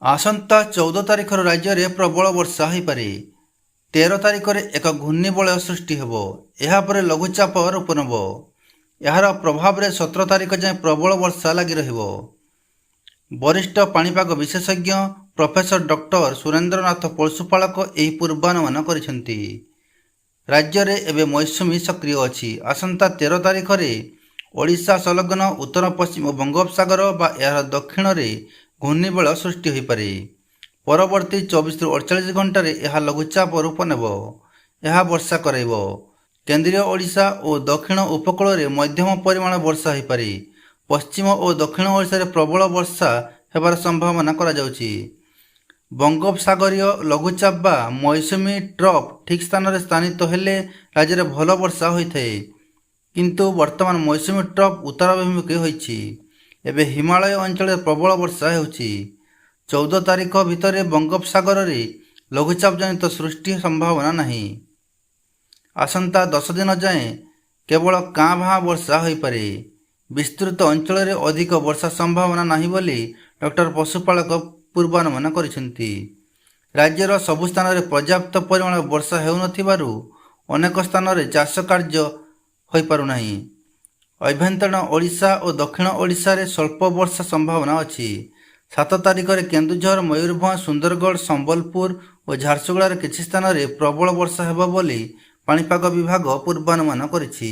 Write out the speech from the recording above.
ଆସନ୍ତା 14 ତାରିଖରୁ ରାଜ୍ୟରେ ପ୍ରବଳ ବର୍ଷା ହୋଇପାରେ। 13 ତାରିଖରେ ଏକ ଘୂର୍ଣ୍ଣିବଳୟ ସୃଷ୍ଟି ହେବ। ଏହାପରେ ଲଘୁଚାପ ରୂପ ନେବ। ଏହାର ପ୍ରଭାବରେ 17 ତାରିଖ ଯାଏଁ ପ୍ରବଳ ବର୍ଷା ଲାଗି ରହିବ। ବରିଷ୍ଠ ପାଣିପାଗ ବିଶେଷଜ୍ଞ ପ୍ରଫେସର ଡକ୍ଟର ସୁରେନ୍ଦ୍ରନାଥ ପଶୁପାଳକ ଏହି ପୂର୍ବାନୁମାନ କରିଛନ୍ତି। ରାଜ୍ୟରେ ଏବେ ମୌସୁମୀ ସକ୍ରିୟ ଅଛି। ଆସନ୍ତା 13 ତାରିଖରେ ଓଡ଼ିଶା ସଂଲଗ୍ନ ଉତ୍ତର ପଶ୍ଚିମ ବଙ୍ଗୋପସାଗର ବା ଏହାର ଦକ୍ଷିଣରେ ଘୂର୍ଣ୍ଣିବଳୟ ସୃଷ୍ଟି ହୋଇପାରେ। ପରବର୍ତ୍ତୀ 24ରୁ 48 ଘଣ୍ଟାରେ ଏହା ଲଘୁଚାପ ରୂପ ନେବ। ଏହା ବର୍ଷା କରାଇବ। କେନ୍ଦ୍ରୀୟ ଓଡ଼ିଶା ଓ ଦକ୍ଷିଣ ଉପକୂଳରେ ମଧ୍ୟମ ପରିମାଣ ବର୍ଷା ହୋଇପାରେ। ପଶ୍ଚିମ ଓ ଦକ୍ଷିଣ ଓଡ଼ିଶାରେ ପ୍ରବଳ ବର୍ଷା ହେବାର ସମ୍ଭାବନା କରାଯାଉଛି। ବଙ୍ଗୋପସାଗରୀୟ ଲଘୁଚାପ ବା ମୌସୁମୀ ଟ୍ରଫ୍ ଠିକ୍ ସ୍ଥାନରେ ସ୍ଥାନିତ ହେଲେ ରାଜ୍ୟରେ ଭଲ ବର୍ଷା ହୋଇଥାଏ। କିନ୍ତୁ ବର୍ତ୍ତମାନ ମୌସୁମୀ ଟ୍ରଫ୍ ଉତ୍ତରାଭିମୁଖୀ ହୋଇଛି। ଏବେ ହିମାଳୟ ଅଞ୍ଚଳରେ ପ୍ରବଳ ବର୍ଷା ହେଉଛି। 14 ତାରିଖ ଭିତରେ ବଙ୍ଗୋପସାଗରରେ ଲଘୁଚାପ ଜନିତ ସୃଷ୍ଟି ସମ୍ଭାବନା ନାହିଁ। ଆସନ୍ତା 10 ଦିନ ଯାଏଁ କେବଳ କାଁ ଭାଁ ବର୍ଷା ହୋଇପାରେ। ବିସ୍ତୃତ ଅଞ୍ଚଳରେ ଅଧିକ ବର୍ଷା ସମ୍ଭାବନା ନାହିଁ ବୋଲି ଡକ୍ଟର ପଶୁପାଳକ ପୂର୍ବାନୁମାନ କରିଛନ୍ତି। ରାଜ୍ୟର ସବୁ ସ୍ଥାନରେ ପର୍ଯ୍ୟାପ୍ତ ପରିମାଣ ବର୍ଷା ହେଉନଥିବାରୁ ଅନେକ ସ୍ଥାନରେ ଚାଷ କାର୍ଯ୍ୟ ହୋଇପାରୁନାହିଁ। ଅଭ୍ୟନ୍ତରୀଣ ଓଡ଼ିଶା ଓ ଦକ୍ଷିଣ ଓଡ଼ିଶାରେ ସ୍ୱଳ୍ପ ବର୍ଷା ସମ୍ଭାବନା ଅଛି। 7 ତାରିଖରେ କେନ୍ଦୁଝର, ମୟୂରଭଞ୍ଜ, ସୁନ୍ଦରଗଡ଼, ସମ୍ବଲପୁର ଓ ଝାରସୁଗୁଡ଼ାର କିଛି ସ୍ଥାନରେ ପ୍ରବଳ ବର୍ଷା ହେବ ବୋଲି ପାଣିପାଗ ବିଭାଗ ପୂର୍ବାନୁମାନ କରିଛି।